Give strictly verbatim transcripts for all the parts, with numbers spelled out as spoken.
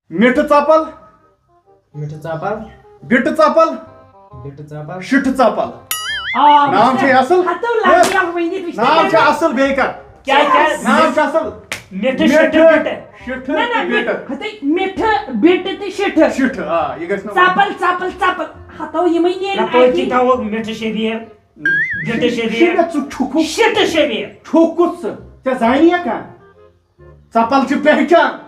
مِٹھٕ ژپل، مِٹھٕ ژپل، بِٹہٕ ژپل، بِٹہٕ ژپل۔ شِٹھٕ ژپل۔ آ، نام چھے اصل؟ ہتو لگیو وۄنۍ یتھ وٕچھ نام چھُ اصل، بیٚیہِ کر؟ کیٛاہ کیٛاہ؟ نام چھُ اصل۔ مِٹھٕ شِٹھٕ بِٹہٕ۔ شِٹھٕ نہ نہ تہٕ بِٹہٕ۔ مِٹھٕ، ہتے مِٹھٕ بِٹہٕ تہٕ شِٹھٕ۔ شِٹھٕ، آ، یہِ گژھِ نہٕ۔ ژپل ژپل ژپل۔ ہتو یِمے نیرِ نہ پٲٹھۍ اَکی۔ تھاوو مِٹھٕ شبیر، بِٹہٕ شبیر، شِٹھٕ ژٕ چھُکھ۔ شِٹہٕ شبیر۔ چھُکھ کُس ژٕ؟ ژےٚ زانی یا کانٛہہ؟ ژپل چھِ پہچان۔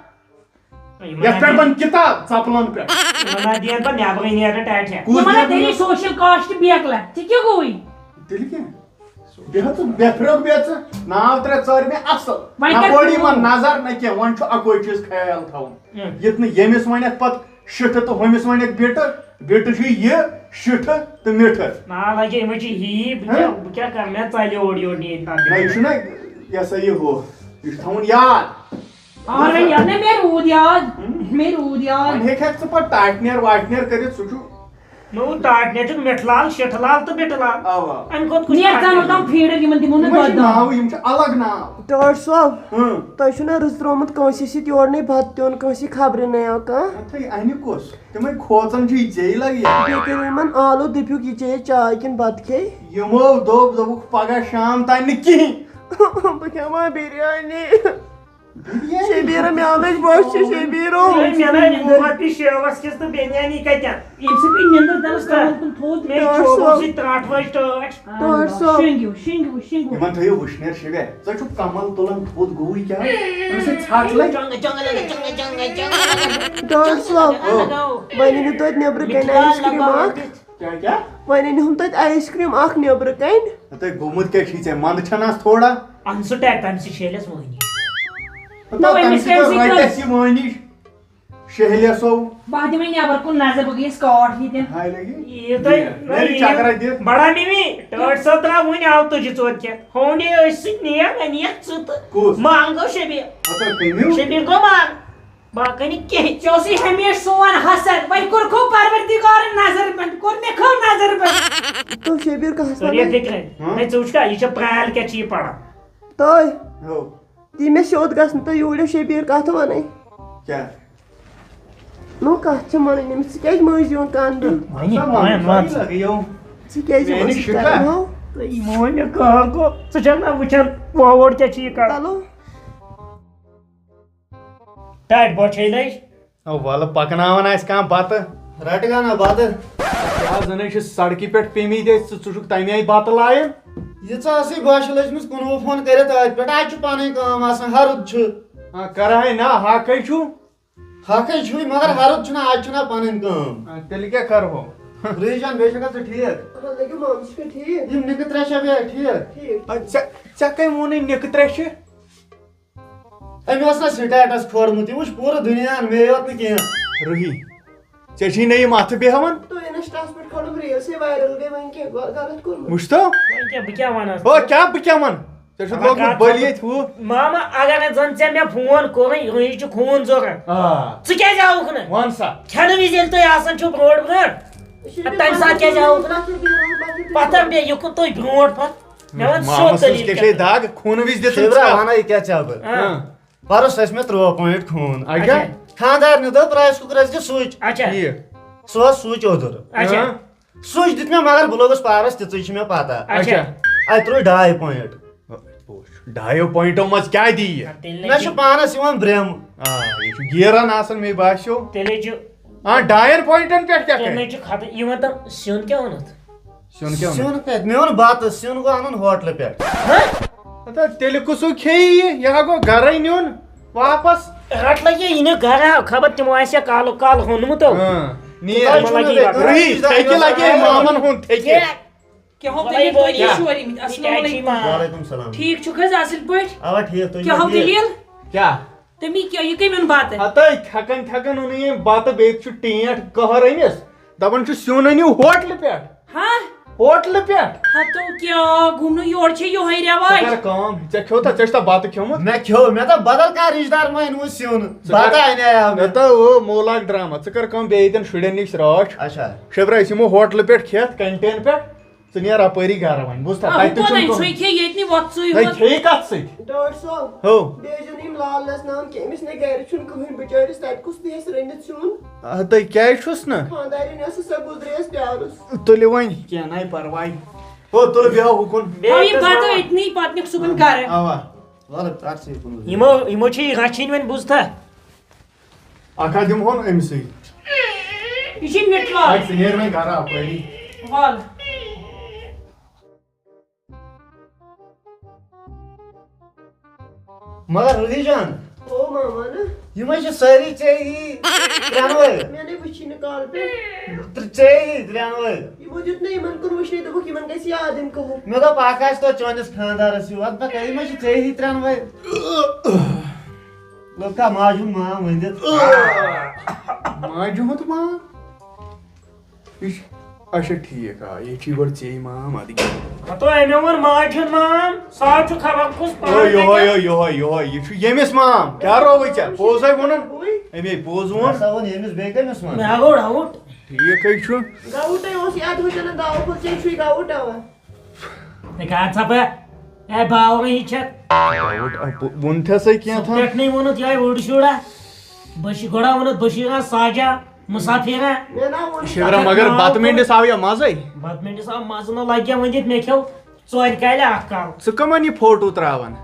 یِمن یتھ پٮ۪ٹھ ہا بنہِ کِتاب ژپلن پٮ۪ٹھ۔ یِمن ہا دِین پتہٕ نٮ۪برٕے نیرنہٕ ٹاٹھٮ۪ن۔ کُس یِمن دِیَن؟ تیٚلہِ سوشل کاسٹ بیکلا۔ ژےٚ کیٛاہ گوٚوُے؟ تیٚلہِ کیٛاہ؟ بیٚہہ ژٕ، بیٚہہ پھرٛکھ بیٚہہ ژٕ۔ ناو ترٛےٚ ژٲرۍ مےٚ اصٕل۔ وۄنۍ نہ کر پٲڑ ژٕ یِمن کٲم؟ نظر نہ کینٛہہ، وۄنۍ چھُ اکوے چیٖز خیال تھاوُن۔ ہُم۔ یُتھ نہٕ ییٚمِس ونکھ پتہٕ شِٹھٕ تہٕ ہُمِس ونکھ بِٹہٕ، بِٹہٕ چھُ یہِ، شِٹھٕ تہٕ مِٹھٕ۔ نا لگے یِمے چھِ ہی، بہٕ کیٛاہ، بہٕ کیٛاہ کرٕ، مےٚ ژلہِ اورٕ یورٕ نیٖرِتھ پتہٕ۔ نہ، یہِ چھُنہ، یہِ ہسا یہِ ہُہ، یہِ چھُ تھاوُن یاد۔ آ، وۄنۍ یاد نہ مےٚ روٗد یاد۔ مےٚ روٗد یاد۔ وۄنۍ ہیٚکہِ ہا ژٕ پتہٕ ٹاٹہِ نیر واٹہِ نیر کٔرِتھ، سُہ چھُ۔ نوٚو ٹاٹہِ نیر چھُ مِٹھٕ لال، شِٹھٕ لال تہٕ بِٹہٕ لال۔ اوا۔ اَمہِ کھۄتہٕ کُس نیر ٹاٹہِ ژانو نیر؟ تام فیٖڈر یِمن دِمو نہٕ یِمن چھِ دۄد دام۔ ناوٕ، یِم چھِ الگ ناو۔ ڈاکٹر صٲب، اۭں۔ تۄہہِ چھُو نہ رٕژرومُت کٲنٛسہِ سۭتۍ یورٕ نَے بَتہٕ دیُن، کٲنٛسہِ خبرٕ نَے آو کانٛہہ؟ اَتھے اَنہِ کُس؟ تِمے کھوژان چھِ یہِ ژیٚے لگہِ۔ بیٚیہِ کٔرِو یِمن آلو، دٔپِو یہِ چیٚیہِ چاے کِنہٕ بَتہٕ کھیٚیہِ؟ یِمو دوٚپ، دوٚپُکھ پگاہ شام تام نہٕ کِہیٖنۍ۔ بہٕ کھٮ۪مہٕ ہا بِریانی۔ شبیٖرا، مےٚ آو لٔج بۄچھِ، شبیٖرو۔ ہے، مےٚ نَے ووٚن پتہٕ یہِ شیوَس کِس تہٕ بِریانی کَتٮ۪ن۔ ییٚمہِ سۭتۍ پیٚیہِ نِندٕر دَلَس تَلَن کُن تھوٚد۔ مےٚ ڈاکٹر چھوٚبُن صٲب۔ سۭتۍ ترٛٹھ وٲج ٹٲٹھ۔ ڈاکٹر صٲب۔ شیٚنگِو، شیٚنگِو، شیٚنگِو۔ یِمن تھٲیِو وٕشنیر شبیر، ژٕ چھُکھ کمل تُلان تھوٚد گوٚوٕے کیٛاہ؟ أمِس سۭتۍ ژھٹھ لگہِ۔ ڈاکٹر صٲب، وۄنۍ أنِو توتہِ نیٚبرٕ کَنہِ آیِس کرٛیٖم اَکھ۔ کیٛاہ کیٛاہ؟ وۄنۍ أنِو ہُم توتہِ آیِس کرٛیٖم اَکھ نیٚبرٕ کَنہِ۔ ہتے گوٚمُت کیٛاہ چھُے ژےٚ؟ منٛدٕ چھَنہٕ آز تھوڑا؟ اَن سُہ ٹٮ۪ک، تَمہِ سۭتۍ شیلٮ۪س مٔہنی۔ ہتا نو، تَمہِ أمِس سۭتۍ کیٛازِ رَٹہِ کٔر؟ اَسہِ یہِ مٔہنی شہلٮ۪سو۔ بہٕ دِمے نٮ۪بر کُن نظر، بہٕ گٔیَس کاٹھ یہِ دِنۍ۔ ہاے لگی۔ یہِ تۄہہِ یہِ، نہ، یہِ چکرا دِتھ۔ بڑا مِمی، ٹٲٹھۍ صٲب درٛاو وُنہِ آو تُجہِ ژوٚت کھٮ۪تھ۔ ہونڈے أسۍ سۭتۍ نِیَکھ، اَنِیَکھ ژٕ تہٕ کُس؟ منٛگ گوٚو شبیٖر۔ ہتا کٔمِو؟ شبیٖر گوٚو منٛگ۔ باقٕے نہٕ کِہیٖنۍ۔ ژےٚ اوسُے ہمیشہِ سون حسد، وۄنۍ کوٚرکھو پروردگارن نظر بنٛد، کوٚر مےٚ کھو نظر بنٛد۔ تو شبیٖر کَس سٲری وَنان؟ فِکرِ۔ ہاں؟ ہے، ژٕ وٕچھ کھا، یہِ چھےٚ پرٛایل کیٛاہ چھِ یہِ پَران۔ تۄہہِ ہو۔ دی مےٚ سیوٚد گژھنہٕ تہٕ یوٗرۍ چھِ بیٖر کَتھ وَنٕنۍ۔ کیٛاہ؟ نو کَتھ چھِ وَنٕنۍ أمِس، ژٕ کیٛازِ مٔنٛزۍ یِوان کَن دِنۍ؟ وَنہِ، سا وَن، وَن۔ لگے یو۔ ژٕ کیٛازِ میٛانہِ یِوان سُہ شِکا۔ کَرناو؟ تہٕ یہِ مون مےٚ کٲم گوٚو، ژٕ چھَکھ نہ وٕچھان وۄوُر کیٛاہ چھِ یہِ کَران۔ چلو۔ ٹاٹۍ بۄچھے لٔج۔ او وَلہٕ پَکناوان آسہِ کانٛہہ بَتہٕ۔ رَٹہٕ گا نہ بَتہٕ۔ کیٛاہ زَنٕے چھِ سڑکہِ پٮ۪ٹھ پیٚمٕتۍ أسۍ، ژٕ، ژٕ چھُکھ تَمہِ آیہِ بَتہٕ لایان۔ ییٖژاہ ٲسٕے بۄچھِ لٔجمٕژ کُنوُہ فون کٔرِتھ أتھۍ پٮ۪ٹھ، اَتہِ چھُ پَنٕنۍ کٲم آسان، ہَرُد چھُ۔ آ، کَرٕ ہاے نہ، حقٕے چھُ۔ حقٕے چھُے، مگر ہَرُد چھُنہ، اَتہِ چھُنہ پَنٕنۍ کٲم۔ آ، تیٚلہِ کیٛاہ کَرٕہو؟ رُہی جان، بیٚیہِ چھَکھا ژٕ ٹھیٖک؟ اَہَن لٔگِو مامہٕ چھِ ٹھیٖک۔ یِم نِکہٕ ترٛےٚ چھا بیٚیہِ ٹھیٖک؟ ٹھیٖک۔ آ، ژےٚ، ژےٚ کٔمۍ ووٚنُے نِکہٕ ترٛےٚ چھِ؟ أمۍ اوس نہ سٹیٹس کھولمُت، یہِ وٕچھ پوٗرٕ دُنیاہن، مے یوت نہٕ کینٛہہ۔ رُہی، ژےٚ چھِی نہ یِم اَتھٕ بیٚہوان؟ تُہۍ اِنسٹاہَس پٮ۪ٹھ کھولُم ریٖل، سُہ وایرل گٔے، وۄنۍ کیٛاہ غ-، غلط کوٚرمُت؟ وٕچھ تو۔ وۄنۍ کیٛاہ، بہٕ کیٛاہ وَنہٕ اَتھ؟ او، کیٛاہ بہٕ کیٛاہ وَنہٕ؟ ژےٚ چھُتھ لوگمُت بٔلۍ ییٚتہِ ہُہ۔ ماما، اگر نہٕ زَن ژےٚ مےٚ فون کوٚرُے، رُہی چھُ خوٗن ضوٚرَتھ۔ آ۔ ژٕ کیٛازِ آوُکھ نہٕ؟ وَن سا۔ کھٮ۪نہٕ وِزِ ییٚلہِ تُہۍ آسان چھِو برونٛٹھ برونٛٹھ، تَمہِ ساتہٕ کیٛازِ آوُکھ نہٕ؟ پَتھَر بیٚیہِ یُکُن تُہۍ برونٛٹھ پَتھ۔ مےٚ وَن سیوٚد مامَس ٲس دٔلیٖل کیٛاہ کیٛاہ۔ چھے دَگ، خوٗنہٕ وِزِ دِتُن شِورا، ژےٚ۔ وَنَے کیٛاہ ژےٚ بہٕ؟ ہاں۔ پَرُس ٲسۍ مےٚ تُرٛواہ پویِنٛٹ خوٗن۔ اَچھا۔ خانٛدارنہِ دوٚپ رایِس کُکرَس دِ سُچ۔ اَچھا۔ ٹھیٖک۔ سُہ اوس سُچ اوٚدُر۔ اَچھا۔ ہاں۔ سُچ دیُت مےٚ، مگر بہٕ لوٚگُس پاورَس، تِژٕے چھِ مےٚ پَتہ۔ اَچھا۔ اَتہِ ترٛٲے ڈاے پویِنٛٹ۔ ڈایو پوینٹو منٛز کیٛاہ دی یہِ؟ تیٚلہِ مےٚ چھُ پانَس یِوان برٛیم۔ آ، یہِ چھُ گیران آسان، مےٚ باسیو۔ تیٚلے چھُ، آ، ڈاین پوینٹن پٮ۪ٹھ کیٛاہ تیٚلے کرِ؟ چھُ ختم۔ یہِ وَن تہٕ سیُن کیٛاہ اوٚنُتھ؟ سیُن کیٛاہ اوٚنُتھ؟ سیُن کَتہِ؟ مےٚ اوٚن بَتہٕ، سیُن گوٚو اَنُن ہوٹلہٕ پٮ۪ٹھ۔ ہتا، تیٚلہِ کُسُے کھیٚیہِ یہِ؟ یہِ ہا گوٚو گرے نیُن واپس۔ رَٹ لَگہِ یہِ نہٕ گرٕ، خبر تِمو آسہِ ہا کالُک کال ہونمُت۔ ہاں، نیر۔ تۄہہِ چھُو نہٕ بیٚیہِ رُہی، تھیٚکہِ لگے مامن ہُنٛد تھیٚکہِ۔ کیٛاہ ہو وَلَے دٔلیٖل؟ بہٕ تُہۍ کیٛاہ؟ چھِو اورٕ یِمٕتۍ؟ السلام علیکم۔ وعلیکم السلام۔ ٹھیٖک چھُکھ حظ؟ اَصٕل پٲٹھۍ؟ اَوا ٹھیٖک، تُہۍ کیٛاہ ہو چھِو ٹھیٖک؟ دٔلیٖل؟ کیٛاہ؟ تٔمی کیٛاہ، یہِ کٔمۍ اوٚن بَتہٕ؟ ہتے تھکن تھکن اوٚنُے أمۍ بتہٕ، بیٚیہِ چھُ ٹینٛٹ قہر أمِس، دپان چھُ سیُن أنِو ہوٹلہٕ پٮ۪ٹھ۔ ہاں؟ ہوٹلہٕ پٮ۪ٹھ؟ ہتو کیٛاہ گوٚو نہٕ، یورٕ چھے یِہوٚے ژٕ رٮ۪واج۔ کر کٲم، ژےٚ کھیوٚوتھا، ژےٚ چھُتھا بتہٕ کھیوٚمُت؟ مےٚ کھیوٚو، مےٚ دوٚپ بدل کانٛہہ رِشتہٕ دار ما اَنہِ وۄنۍ سیُن۔ ژٕ کر، بتہٕ انے ہا مےٚ۔ مےٚ تو او مولان ڈرامہ، ژٕ کر کٲم، بیٚیہِ ییٚتٮ۪ن شُرٮ۪ن نِش راٹھ۔ اچھا۔ شبرا، أسۍ یِمو ہوٹلہٕ پٮ۪ٹھ کھٮ۪تھ، کینٹین پٮ۪ٹھ۔ ژٕ نیر اپٲری گرٕ وۄنۍ، بوٗزتھا؟ آ، تَتہِ ہُہ تہِ کوٚت چھُنہٕ اَنہِ؟ کانٛہہ۔ سُہ ہے کھیٚیہِ ییٚتہِ نہٕ وۄتھ ژٕے ڈاکٹر صٲب، ہو۔ بیٚیہِ ٲسۍزیو نہٕ یِم لال نَس ناوان کینٛہہ، أمِس نَے گَرِ چھُنہٕ کٕہٕنۍ بِچٲرِس، تَتہِ کُس تہِ ہیٚسہِ رٔنِتھ سیُن؟ آ، تۄہہِ کیٛازِ چھُس نہٕ؟ خانٛدارِنۍ ٲسٕس، سۄ گُزرییَس پیارُس۔ تُلِو وۄنۍ، کینٛہہ نَے پَرواے۔ ہو، تُلہٕ بیٚہو ہُکُن۔ بیٚیہِ تھاو یہِ کٔژ بَتہٕ ناوَن؟ أتنٕے، پَتہٕ نِکھ صُبحن گَرٕ۔ اَوا۔ وَلہٕ، ترٛٹھ ژٕ یہِ کُن۔ یِمو، یِمو چھِ یہِ رَچھِنۍ وۄنۍ، بوٗزتھا؟ اَکھ ہا دِمہون أمِسٕے۔ یہِ چھِ مِٹھلال۔ اَدٕ ژٕ نیر وۄنۍ گرٕ اَپٲری۔ وَل۔ مگر روحی جان، او ماما نا۔ یِم حظ چھِ سٲری ژےٚ ہی ترٛٮ۪نوَے۔ مےٚ نے وٕچھی نہٕ کالہٕ پٮ۪ٹھ۔ تہٕ ژےٚ ہی ترٛٮ۪نوَے۔ یِمو دیُت نہٕ یِمن کُن وٕچھنَے، دوٚپُکھ یِمن گژھِ یاد اَمہِ قٕمُک۔ مےٚ دوٚپ اَکھ آسہِ توتہِ چٲنِس خانٛدارَس ہیوٗ، اَدٕ بہٕ کَرٕ، یِم حظ چھِ ژےٚ ہی ترٛٮ۪نوَے۔ لوٚگ کانٛہہ ماجہِ ہُنٛد مام ؤنِتھ؟ ماجہِ ہُنٛد مام؟ یہِ چھُ، اچھا، ٹھیٖک، آ، یہِ چھُے گۄڈٕ ژےٚ مام، اَدٕ کیٛاہ؟ ہتو، أمۍ ووٚن ماجہِ ہُنٛد مام، سُہ حظ چھُ خبر کُس او، پانہٕ یِہوے، کیٛاہ۔ او، یِہوے، یِہوے، یہِ چھُ ییٚمِس مام۔ کیٛاہ روو ژےٚ؟ پوٚزے ووٚنُن؟ أمے پوٚز ووٚن۔ ہسا ووٚن ییٚمِس، بیٚیہِ کٔمِس ووٚن؟ مےٚ گوٚو ڈاوُٹ۔ ٹھیٖک حظ چھُ۔ گاوُٹے اوس یہِ، اَدٕ وٕچھن نہٕ داوُک پھوٚل ژےٚ چھُے گاوُٹ اَوا۔ ہے، کَر ژھا بہٕ؟ ہے، باورٕے چھَکھ۔ گاوُٹ، آ، پو-، ووٚن تھے سا کینٛہہ تھا۔ پٮ۪ٹھ نَے ووٚنُتھ یِہوٚے اوٚڑ شُرا۔ بٔشی گۄڈٕ ووٚنُتھ بٔشیٖرا ساجا، مُسافِرا۔ مےٚ نا ووٚن۔ شِورا، تَتھ مگر ناو بَتہٕ کوٚر۔ مِنٛڈِس آو یا مَزَے۔ بَتہٕ مِنٛڈِس آو مَزٕ نہ لَگہِ ہا ؤنِتھ، مےٚ کھیوٚو ژورِ کالہِ اَکھ کَل۔ ژٕ کَمَن یہِ فوٹو ترٛاوان؟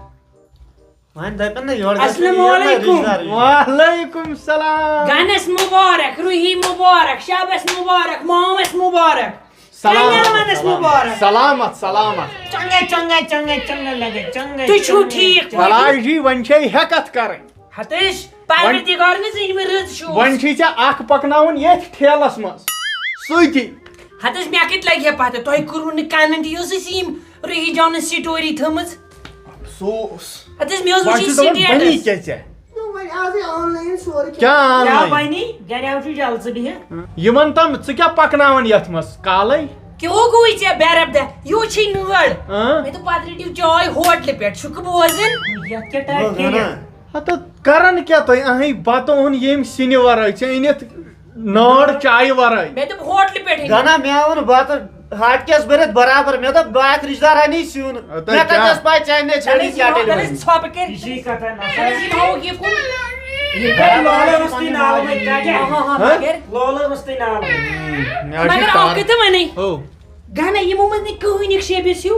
وۄنۍ دَپن نہ یورٕ گژھِ السلام یہِ یہِ علیکم۔ رِشتہٕ دار یہِ۔ وعلیکم السلام۔ گنس مبارک، روحی مبارک، شابس مبارک، مامس مبارک۔ سلام۔ کنیاوانس مبارک۔ سلامت، سلامت۔ چنگے، چنگے، چنگے، چنگے لگے، چنگے، تُہۍ چھِو چنگے، ٹھیٖک چنگے۔ پٲٹھۍ؟ ولاے جی، وۄنۍ چھے ہٮ۪کتھ کرٕنۍ۔ ہتٕش، وۄنۍ، پروردگار نہٕ زٕہِنۍ مےٚ رٕژ چھُس۔ وۄنۍ چھے ژےٚ اکھ پکناوُن یتھ ٹھیلس منٛز۔ سۭتی۔ ہتٕش، مےٚ کتہِ لگہِ ہا پتہ؟ تۄہہِ کوٚروٕ نہٕ کنن تہِ، یۄس اَسہِ یِم روحی جانس سٹوری تھٲمٕژ۔ افسوس۔ ہتٕش، مےٚ اوس وۄنۍ وٕچھُن چھُ دپان، بنی status۔ کیٛاہ ژےٚ؟ نو، وۄنۍ آزٕے online سورُے کینٛہہ۔ کیٛاہ کیٛاہ online؟ بنی؟ گرِ آو چھُ جلژٕ بِہِتھ۔ یہِ وَن تم، ژٕ کیٛاہ پَکناوان یَتھ منٛز کالَے؟ کیٛاہ گوٚوُے ژےٚ بے ربدہ؟ یوٗت چھُے نٲر۔ اۭں۔ مےٚ دوٚپ، پَتہٕ رٔٹِو چاے ہوٹلہٕ پٮ۪ٹھ، چھُکھ بوزان؟ یَتھ کیٛاہ ٹایپ گوٚو کٔرِتھ؟ گَنا۔ ہَتہٕ کَران کیٛاہ تُہۍ؟ اَہَے بَتہٕ اوٚن ییٚمۍ سِنہِ وَرٲے، ژےٚ أنِتھ نار چایہِ وَرٲے۔ مےٚ دوٚپ، ہوٹلہٕ پٮ۪ٹھٕے۔ گَنا، مےٚ اوٚن بَتہٕ۔ ہاٹکس بٔرِتھ برابر۔ مےٚ دوٚپ، بہٕ اکھ رشتہٕ دار اَنے سیُن۔ اَدٕ مےٚ کیٛاہ؟ کتہِ ٲس پاے ژےٚ اَنے ژھٮ۪نٕے ژےٚ ٹیٚلہِ تَلے وۄنۍ؟ ژھۄپہٕ کٔرۍ۔ یہِ چھِ کتھ اَسہِ۔ تَلے یہِ تھاوو یہِ کُن۔ یہِ کَرِ لولہٕ روٚستُے نال وۄنۍ، کیٛاہ کیٛاہ؟ ہاں، ہاں، ہاں۔ مگر لولہٕ روٚستُے نال وۄنۍ۔ مےٚ حظ چھِ مگر اَکھ تَر۔ کَتھ وَنے۔ ہو۔ گَنہ یِمو منٛز نہٕ کٕہٕنۍ یِکھ شیبِس ہیوٗ۔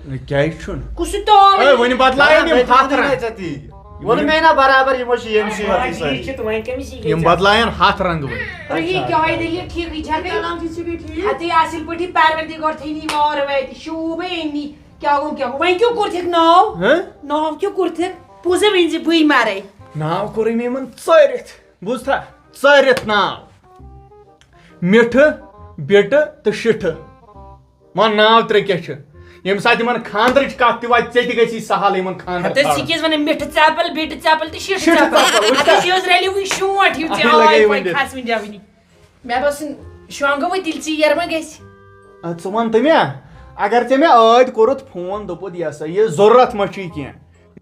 نہ، کیٛازِ چھُنہٕ؟ کُس چھُ تال؟ اے، وۄنۍ بدلایَن یِم ہَتھ رنٛگ۔ ووٚن مےٚ نا برابر، یِمو چھِ ییٚمہِ سۭتۍ وَتٕے سٲری۔ یہِ چھِ تہٕ وۄنۍ کٔمِس یہِ یِم گژھِ؟ بدلایَن ہَتھ رنٛگہٕ وۄنۍ۔ روحی، کیٛاہ دٔلیٖل؟ ٹھیٖکٕے چھا گٔے؟ سلام جی، ژٕ گٔے ٹھیٖک؟ اَدٕ یہِ اَصٕل پٲٹھی پروردگار تھٲینی وارٕ وَتہِ شوٗبٕے أنی۔ کیٛاہ گوٚو، کیٛاہ گوٚو؟ وۄنۍ کیٛاہ کوٚرتھٕکھ ناو؟ ہہ؟ ناو کیٛاہ کوٚرتھٕکھ؟ پوٚز ؤنۍ زِ بٕے مَرَے۔ ناو کوٚرُے مےٚ یِمَن ژٲرِتھ۔ بوٗزتھا؟ ژٲرِتھ ناو۔ مِٹھٕ، بِٹہٕ تہٕ شِٹھٕ۔ وَن ناو ترٛےٚ کیٛاہ چھِ؟ ییٚمہِ ساتہٕ یِمَن خانٛدرٕچ کَتھ تہِ واتہِ، ژےٚ تہِ گژھی سہل یِمَن خانٛدر ہَتہٕ ژٕ کھارُن۔ کیٛازِ وَنان مِٹھٕ ژاپَل، بِٹہٕ ژاپَل تہٕ شِٹھٕ شِٹھٕ ژاپَل؟ ژاپَل، وٕچھ اَتھ تہ۔ أسۍ یہِ اوس رَلیوٕے شونٛٹھ ہیوٗ ژےٚ اَتھٕے آوازِ لَگے پٲٹھۍ ؤنِتھ۔ کھَس وٕنۍ جاوٕنی۔ مےٚ باسان، شۄنٛگو وۄنۍ تیٚلہِ ژیر ما گژھِ؟ اَدٕ ژٕ وَن تہٕ مےٚ، اگر ژےٚ مےٚ ٲدۍ کوٚرُتھ فون، دوٚپُتھ، یہِ ہسا یہِ ضوٚرَتھ ما چھُے کینٛہہ؟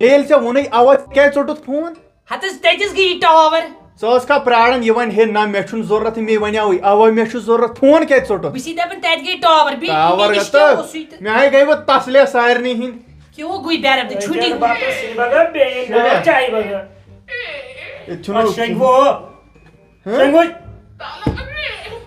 ییٚلہِ ژےٚ ووٚنُے، اَوا، ژٕ کیٛازِ ژوٚٹُتھ فون؟ ہتس تتس گٔیی ٹاور۔ ژٕ ٲسکھا پرٛاران، یہِ وَنہِ ہے، نہ، مےٚ چھُنہٕ ضوٚرَتھ، مے وَنیٛاوٕے، اَوا، مےٚ چھُ ضوٚرَتھ، فون کیٛازِ ژوٚٹُتھ؟ بہٕ چھِسے دَپان، تَتہِ گٔے ٹاور، بیٚیہِ ٹاور مےٚ نِش گژھِ کیٛاہ تہٕ اوسُے تہٕ؟ مےٚ ہَے گٔے وۄنۍ تسلے سارنٕے ہِنٛدۍ۔ کیٛاہ گوٚو، گوٚو بیرَب تہٕ چھُٹی۔ بَتَس سۭتۍ بَغٲر بیٚیہِ نہ شُریا۔ چایہِ بَغٲر۔ ییٚتہِ چھُنہٕ اَتھ شۄنٛگہِ وو۔ ہہ؟ شۄنٛگہِ وو۔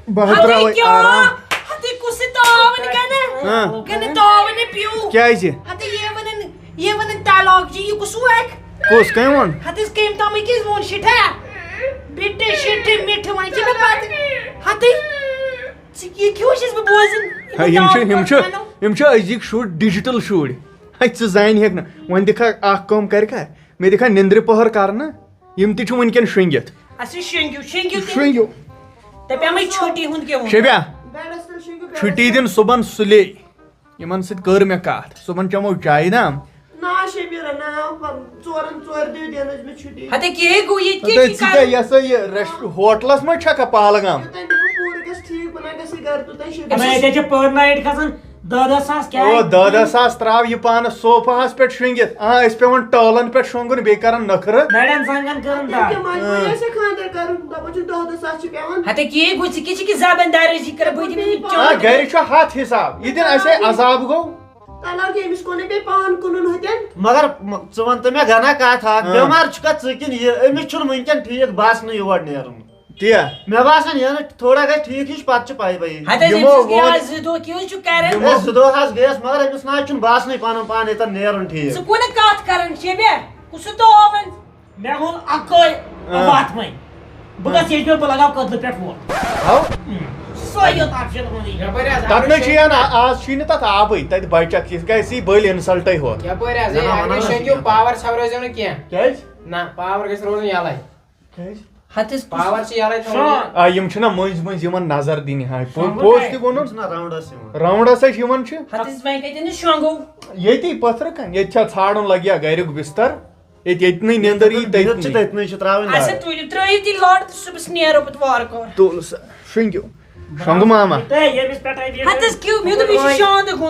بہٕ ہا ہتے ترٛاوَے کیٛاہ؟ آرام۔ ہتے کُس تاوَن گَنہٕ؟ ہاں۔ گَنہٕ تاوَن پیوٗ۔ کیٛازِ؟ ہتے یہِ وَنان، یہِ وَنان طلاق جی، یہِ کُس وَکھ؟ کُس؟ کٔمۍ ووٚن؟ ہتس کٔمۍ تامٕے کیٛازِ ووٚن شِٹھا؟ بِٹہٕ شِٹھٕ مِٹھٕ وۄنۍ چھِ مےٚ پَتہٕ۔ ہتٕے۔ ژٕ یہِ کیٛاہ چھَس بہٕ بوزان؟ ہے، یِم چھِ، یِم چھِ، یِم چھِ أزِکۍ شُرۍ، digital شُرۍ۔ ہے، ژٕ زانہِ ہیٚکھ نہٕ۔ وۄنۍ دِکھا اَکھ کٲم کَرِکھا؟ مےٚ دِکھا نِندرِ پٔہر کَرنہٕ؟ یِم تہِ چھِ وٕنکٮ۪ن شۄنٛگِتھ۔ اَسہِ چھِ شۄنٛگِو، شۄنٛگِو تیٚلہِ۔ شۄنٛگِو۔ دَپیٛامَے چھُٹی ہُنٛد کیٛاہ ووٚن؟ شبیا، بیڈَس تَل شۄنٛگِو، بیڈَس چھُٹی تَل۔ دِن صُبحن سُلے۔ یِمن سۭتۍ کٔر مےٚ کتھ۔ صُبحن چٮ۪مو چایہِ دام۔ نا شبیرہ، نا، پن-، ژورن ژورِ دۄہہِ دِن أسۍ مےٚ چھُٹی۔ ہتے کیٛاہ گوٚو ییٚتہِ کیٛاہ ہتے چھِ ژٕ کیٛاہ کران؟ یہِ ہسا یہِ rest-، ہوٹلس منٛز چھکھا پہلگام؟ یوٚتام نہٕ بہٕ پوٗرٕ گژھٕ ٹھیٖک، بہٕ نہ گژھٕ گرٕ توٚتام شبیرہ۔ ہے، ییٚتہِ چھِ per night کھسان دَہ دَہ ساس کیٛاہ؟ او، دَہ دَہ ساس ترٛاو یہِ پانہٕ صوفاہَس پٮ۪ٹھ شۄنٛگِتھ۔ آ، أسۍ پٮ۪وان ٹٲلَن پٮ۪ٹھ شۄنٛگُن، بیٚیہِ کَران نٔکھرٕ۔ نَرٮ۪ن زنٛگَن کٔرٕن دَگ۔ تِمَن وۄنۍ آسہِ خانٛدر کَرُن، دَپان چھُ دَہ دَہ ساس چھِ پٮ۪وان۔ ہَتہٕ کیٛاہ گوٚو، ژٕ کیٛاہ چھِ کہِ زَبَن دَرٲزی کَران؟ بہٕ دِمہٕ نہٕ آ، چٲنۍ۔ گَرِ چھُ ہَتھ حِساب، یہِ دِن اَسے عذاب گوٚو۔ تَلہٕ ہاو کہِ أمِس کوٚر نہٕ بیٚیہِ پان کٕنُن ہُتٮ۪ن۔ مگر م- ژٕ وَن تہٕ مےٚ گنا کَتھ اَکھ، آ۔ بٮ۪مار چھُکھا ژٕ کِنہٕ یہِ؟ أمِس چھُنہٕ وٕنکٮ۪ن ٹھیٖک باسنٕے یور نیرُن۔ تہِ۔ مےٚ باسان یہِ نہٕ تھوڑا گژھِ ٹھیٖک ہِش، پَتہٕ چھِ پَے پَیی۔ ہَتہٕ حظ، یِمو أمِس گٔے ووٚن- آز زٕ دۄہ، کیٛاہ حظ چھُ کَران؟ یِمو- ہے، زٕ دۄہ حظ گٔیَس، مگر أمِس نہ حظ چھُنہٕ باسنٕے پَنُن پان ییٚتٮ۪ن نیرُن ٹھیٖک۔ ژٕ کونہٕ کَتھ کَران چھے مےٚ؟ کُس سُہ تہٕ آو وۄنۍ؟ مےٚ ووٚن اَکٲے آ۔ وَتھ وۄنۍ۔ بہٕ گژھٕ ییٚتہِ پٮ۪ٹھ، بہٕ لَگاو کٔدلہٕ پٮ۪ٹھ ووٹ۔ ہاو؟ سۄے یوت option ووٚنُے۔ یپٲرۍ حظ تَتھ نہٕ چھُ یہِ نہ، آز چھُ یہِ نہٕ تَتھ آبٕے، تَتہِ بَچَکھ، یہِ گژھِ یہِ بٔلۍ insult ووت۔ یپٲرۍ حظ نہ، ہے، نہ، اَتہِ وَنان نَے حظ شۄنٛگِو چھِ۔ power ژھٮ۪ورٲوزیو نہٕ کینٛہہ۔ کیٛازِ؟ نہ، power گژھِ روزُن یَلَے۔ کیٛازِ؟ ہَتَس Power چھِ یَلَے تھاوُن۔ آ، یِم چھِنہ مٔنٛزۍ مٔنٛزۍ یِمَن نظر دِنہِ ہاے۔ پو- شۄنٛگُن پوٚز کَتہِ؟ تہِ ووٚنُن۔ چھُنہ round س یِوان۔ Round س ہَے چھِ یِمَن چھِ۔ ہَتَس وۄنۍ کَتٮ۪ن نہٕ شۄنٛگو؟ ییٚتی پَتھرٕ کَنۍ، ییٚتہِ چھا ژھانٛڈُن لَگہِ یا گَریُک بِستَر؟ ییٚتہِ، ییٚتہِ نٕے نیٚنٛدٕر یی بِہِتھ چھِ تٔتنٕے۔ تٔتنٕے چھِ ترٛاوٕنۍ اَسہِ لَتھ۔ تُلِو، ترٛٲیِو تُہۍ لَٹ تہٕ صُبحَس نیرو پَتہٕ وارٕ کارٕ۔ تُل سا، شۄنٛگِو۔ شۄنٛگہٕ ماما۔ ہَتَس کیٛاہ، مےٚ دوٚپ یہِ چھُ شانٛدٕ گوٚمُت۔